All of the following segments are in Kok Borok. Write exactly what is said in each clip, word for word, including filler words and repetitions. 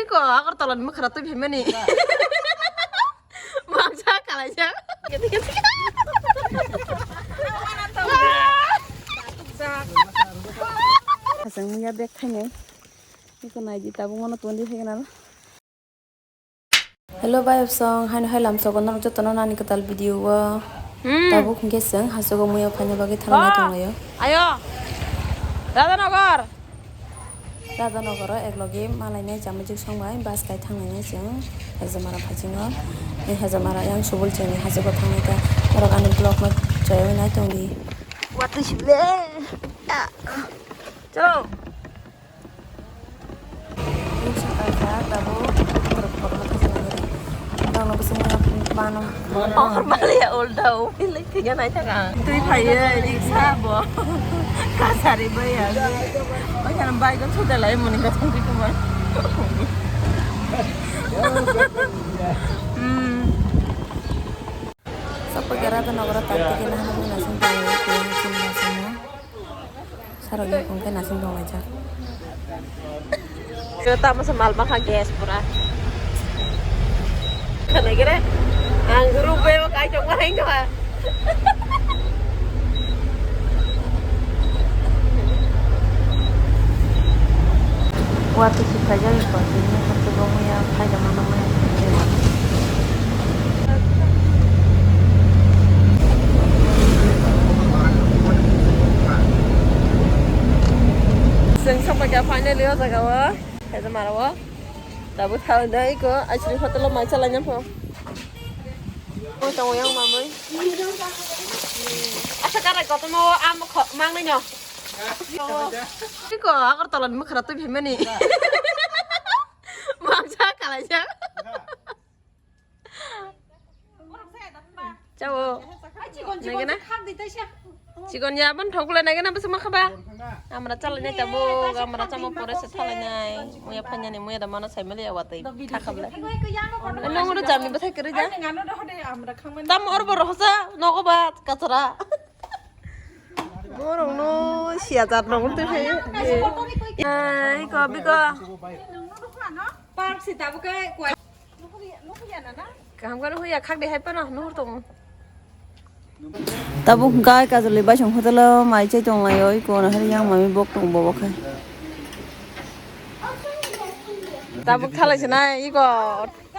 Ko Agartala ni mwkhra twi phaimani. Baksa kalaijak. Asang ya bek khainai. Iko naidi tabuk mano twenty second aro. Hello, bayapsong, haino hai lamsogo norok jotono nani kwtal video o. Hmm. Tabuk hinkhe chwng hasogo muya phaina bagwi thangnai tonglaio. Ayo. Radhanagar. Radhanagaro eklogi malainai chamajik songbai bus kai thanglainai chwng Hejamara phasingo. Hejamara yang subul chwngni hasogo thangnai ta norok ani vlog no chaywi nai tongdi. Watwi sibile. Chalo. Ini saka tabuk, terus pokoknya kasih lagi. Tang lo bisa mano. Oh, malia oldau, pilih tiga naik kan. Tui phaye, riksa bo. Kasari baya. Oi kan bai ko sudah lai muni kasih tui kumar. Hmm. Sapa gara tu nogara tadi kena hanu nasi tang lo kena hanu nasi mo. Sarok yakung khe nasing tonglaijak. Khe tamo se mal bangkha gas pura. Khana gere ang rubai o kai tong hai no ha. Wa tu si khaijak ko tini kha tu bo muya khaijak mano muya. Chwng sokphaikha finally o jaga o. Hejamara o. Tabuk thawi dai ko ice cream hotel o mai chalai nang pho. O tongo yang mamui. Asa karai kotomo am kho mangnai no. Iko Agartala ni mwkhra twi phaimani. Baksa kalaijak. Chao. Naigena? Chikon ya ban thokle naigena bwswk ma khaba. Amra chalai nai tabuk, amra chamo pore se thalai nai. Muya phanya ni muya da mano sai mali awatwi. Thakable. Nong ro jami bwthai kwrwi da. Tam or bo rohsa nogo ba kachara. Borok no siya jat no twi phai. Ai ko biko. Park si tabuk kai. Kaham khe nuhya khak de hai phano nuhur tongo. Tabuk hwnkhe Kajoli baisong hotel o mai chai tonglaio, iko no hari yang mami bok tong bobo khai. Tabuk thalai sinai iko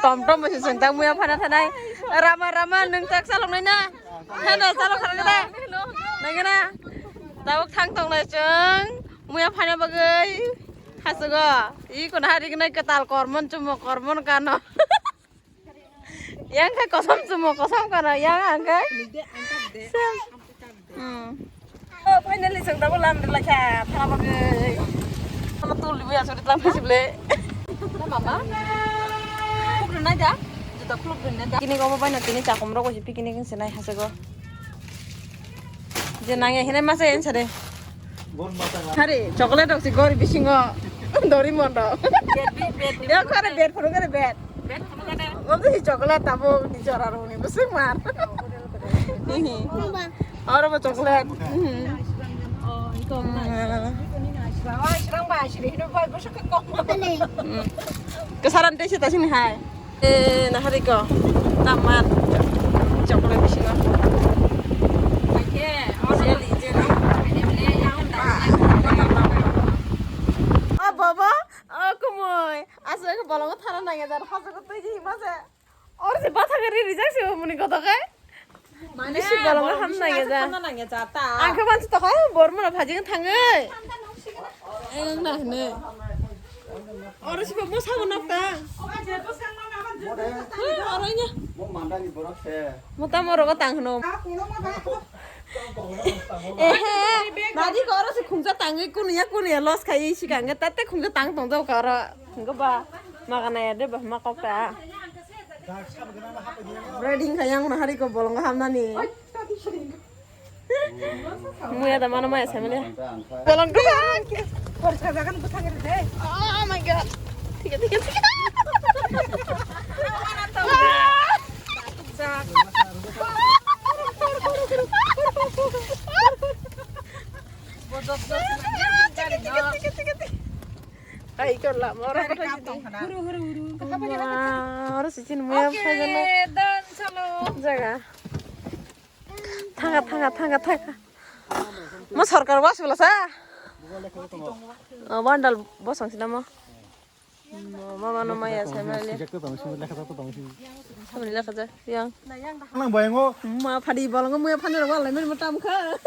tom tom bo se sengtak muya phana thanai. Rama rama nwng tak salok nai na. Heno salok khana de. Nai gana. Tabuk thang tonglai chwng muya phana bagwi. Hasogo, iko na hari gnai kwtal kormon chumo kormon kano. Yang khe kosom chumo kosom kano, yang ang khe. Sam. Hmm. Oh, finally chwng tabuk lam de lakha, thara bagwi. Ano tul di buya sori tlam khasi ble. Na mama. Khuluk rwnai da? Juta khuluk rwnai da? Kini obo bai na tini chakom rok si picnic wngse nai hasogo. Je nangya hinai masa yan sare. Hari chocolate rok si gori bisingo dori mondo. Ya kare bed phuru kare bed. Obo si chocolate tabo ni chora rok ni bwswk mar. Oro bo chocolate. Kesaran tei se tasini hai. Eh, nahari ko. Taman. Chocolate bisingo. Jelly, jelly. Oh, bobo. Oh, kumui. Asal ke bolongo thana nangya jar. Hajar tei ji hima se. Or se batha ke ri rijak se muni koto ke. Mane, bisi bolongo ham nangya ja. Ham nangya ja ta. Ang khe mansi tokha, bor mano phajing thangwi. Ang na hne. Oro sibo mo sabo nok ta. Oro nya. Mo mandani borok se. Mo tamo rogo tang hno. Ehe. Nadi ko oro se khungja tangwi kunuya kunuya los khai sikang ge tatte khungja tang tong jao ka oro. Khungga ba. Maga naya de ba ma kok ta. Reading kha yang na hari ko bolong hamnani. Muya da mana maya samile. Bolong tu kan. Porsa jagan butang de. Oh my god. Tiga tiga tiga. Tiga tiga tiga tiga. Oro kotor sidi. Huru, huru, huru. Wah, oro sichin muya phai gana. Oke, dan salo. Jaga. Thanga, thanga, thanga, thanga. Mo sorkar was bela sa? Oh, bandal bosong sina mo. Mo, mama no maya sai mali. Samani lekha ja, yang. Nang bayang o. Ma phadi bolong muya phani ro wal, mani mo tam kha.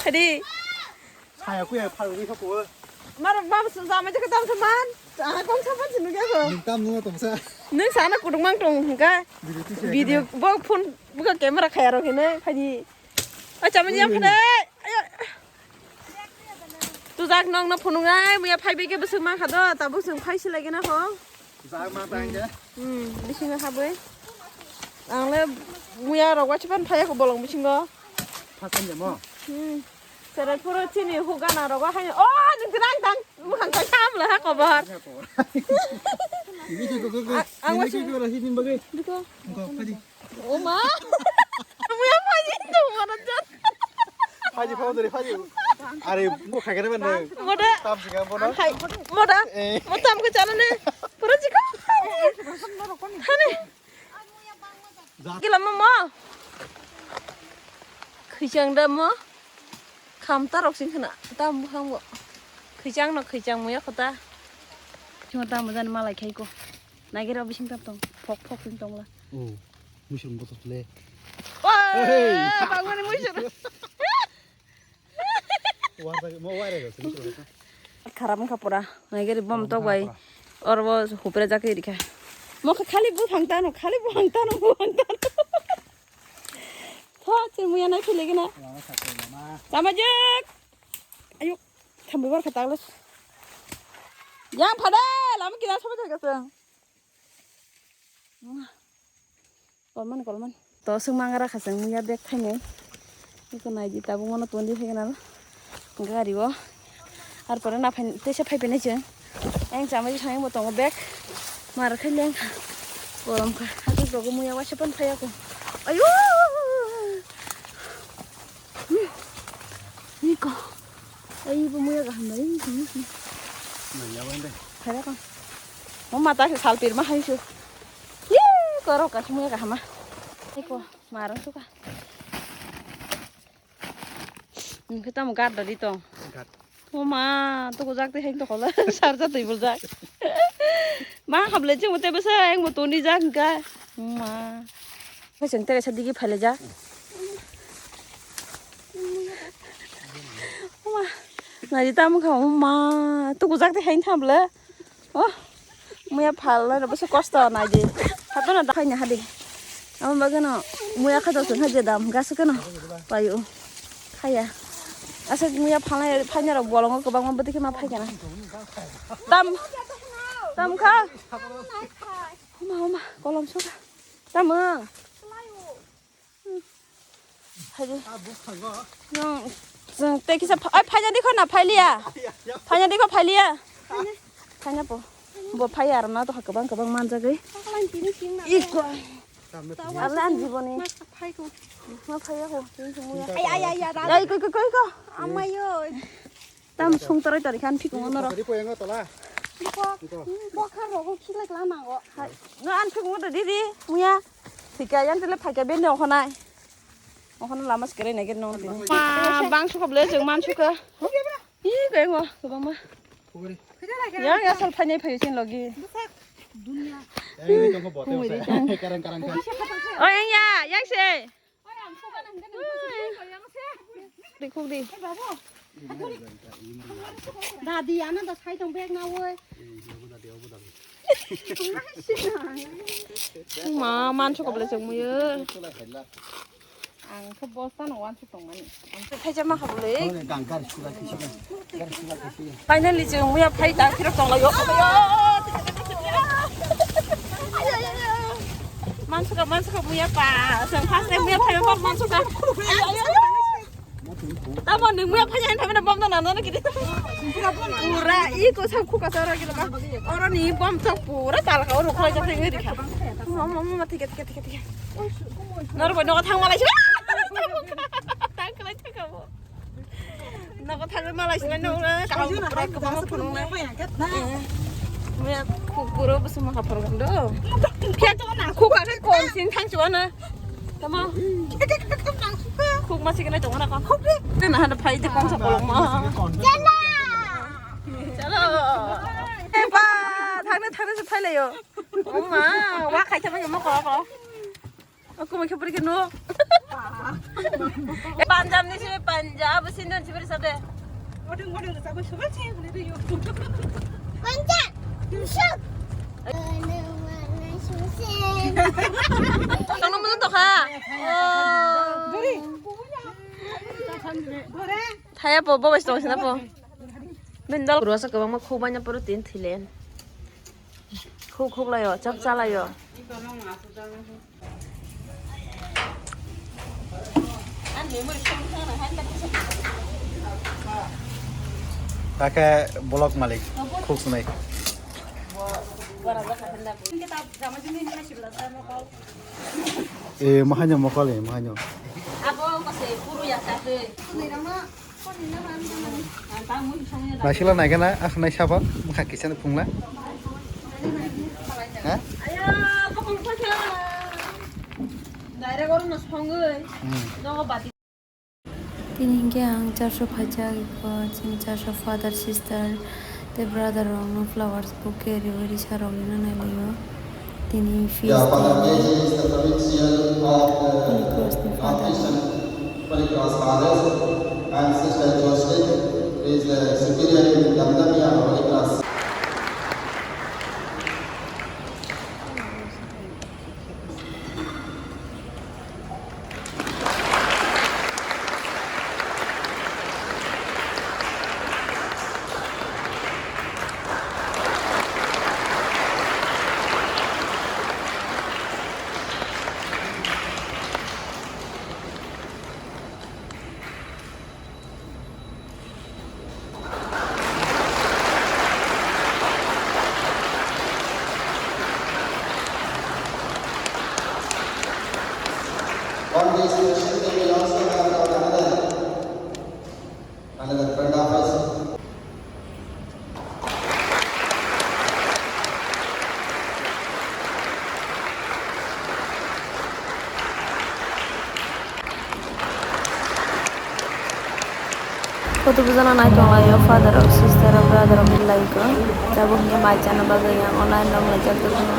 Phadi. Saya kuya phal ni kha ko. Mar bab sama je tam saman. Ah, kong saman sinu kya ko? Ning tam nu tong sa. Nung sana kudung mang tong ka. Video tu se. Video bo phone bo camera khaya ro kene phadi. Oi, chama ni yang phade. Ayo. Tu jak nong na phunung ai, muya phai beke bwswk mang kha do, ta bwswk phai si lagi na ho. Jak ma tang ya. Hmm, bisingo habwi. Ang le muya rok wachi pan phai ko bolong bisingo. Phasan ya mo. Hmm. Sere puro chini hugana rok hai. Oh, nung tang tang. Mukhang kai kam la ha kobar. Ini ko ko ko. Ang wachi ko la hidin bagai. Diko. Ko phadi. Oma. Muya phaji to mana jat. Phaji phau dori phaji. Are mo khai kare ban. Moda. Tam sika moda. Hai. Moda. Eh. Mo tam ko chana ne. Pura jiko. Hani. Gila mo mo. Khijang da mo. Khamta rok sing khna. Tam bukhang bo. Khijang no khijang muya khota. Chuma tam jani malai khai ko. Nagera bising tap tong, phok phok sing tong la. Oh, muisung botol le. Wah, hey. Bangmani muisung. Wah, mo wah re, muisung. Kharap wngkha pura. Nageri bom tok bai. Oro bo hupre jak ri kha. Mo kha khali buphang tano, khali buphang tano, buphang tano. Tho, chini muya nai philigi na. Lama sakhe lama. Lama jek. Ayo, thambi bar kha taglas. Yang phade, lama kina sobo jaga sang. Kolman, kolman. To swng mangra kha chwng ya bag thainai. Eko nai di tabuk mano tondi phai gana gari o. Ar pore na phai teisa phai phinai chwng. Ang chamai thang bo tongo bag. Mar khai leng kha. Korom kha. Hati rogo muya wasa pan phai ako. Ayo. Hmm. Niko. Ai bo muya gaham bai. Nanya bai dai. Phai ako. Mo mata khe salpir ma hai su. Ih, korok kaisa muya kahama. Eko, marang suka. Nungkhe tamo gat dadi tong. Gat. O ma, tuku jak tei heng tokhola, sarja twi buljak. Ma, hable chwng tei bwsa, heng bo toni jak hingka. Ma. Khe chwng tei kaisa digi phailajak. O ma, nari tamo kha, o ma, tuku jak tei heng thamle. Oh, muya phalnai rok bwswk kosto nai di. Hato no dakhai ni hadi. Amo bagwi no muya khato chwng kha je dam gas khe no paio. Khaya. Asa muya phalnai phaina rok bolongo kwbangma bwtwi khe ma phai kana. Tam, tam kha. Oma, oma, kolom sukha. Tamo. Hai di. Nung, chwng tei kisa pha-, ai, phaina dikho na, phailiya. Phaina dikho, phailiya. Phaina po. Bo phai aro na to kwbang kwbang manjagwi. Iko. Ala an jiboni. Ma phaiya ko. Ai, ai, ai, ai. Ai, ko, ko, ko, ko. Amayo. Tam sung torai torai khan phikung ono ro. Tadi poyang tola. Iko. Iko. Hmm, bokha rogo khilak lama go. Hai. No an phikung to didi. Muya. Thika yan tele phaika bende okhonai. Okhona lama skere nai gere nong tini. Ma bang suka ble jeng man suka. Ih, kaya ngo, kaya ma. Yang ya sal phai nai phai sin logi. Karang karang. Oh, yang ya, yang se. Di khuk di. Dadi, ano da sai tong bag na woi. Ma, man suka ble jeng muyo. Ang khe bosta no wansuk tongmani. Thaisa ma kha bwlwi. Finally chwng muya phai ta phirok tonglaio. Mansuka, mansuka muya pa. Chwng first time muya phai ma mansuka. Tamo nwng muya phai phai na bom na na kiri. Pura i ko sam khuka sa ra kiri ba. Oro ni bom chok pura tal ka oro khoi jak thai ri kha. Mama, mama, thik thik thik thik. Nor bo no thang malai. Thang khlai thang ka bo. Nogo thangwi malai sinai nukna kaham kwbangma phunuknai. Maya khuk buro bwswk mokha phunukgwno. Khuk akhe kom sini thangchuana. Tamo. Khuk ma siknai tongna kon. Khuk de. Tena hana phai de kongsa kolokma. Chalo. Chalo. Ba, thangna thangna se phailaio. Oma, wa khai thangna mo ko ko. Aku mau keberi kenu. Punjab ni sih, Punjab sini dan sini sade. Waduh, waduh, sabar, sabar sih, boleh deh, yuk. Punjab, Yusuf. Tong nang mentok ha. Oh. Thaya po, bo wes tong sina po. Bendal ruasa kebang ma khubanya protein thilen. Khuk khuk layo, chap chalayo. Ake block malik, khuk sunai. E, mahanyo mokol e, mahanyo. Abo kose puru ya sa he. Naisila naikana, ah, naisaba, mokha kisa ni phungla. Ha? Direct oro no songwi. Hmm. Nogo bati. Tini hingke ang church o phaijak, eko chini church o father, sister, tei brother rokno flowers bouquet riwi risa rok rina nailaio. Tini feast. Yeah, Father K J is the provincial of the Holy Cross ni Father. Baptist Holy Cross Fathers, and Sister Jocelyn is the superior in Damdamia Holy Cross. On this occasion, we also have our another, another friend of us. Photo bujana nai tong laio, father rok, sister rok, brother rok hinlai kho. Tabuk hingke mai chana bagwi ang online rok laijak tongkha.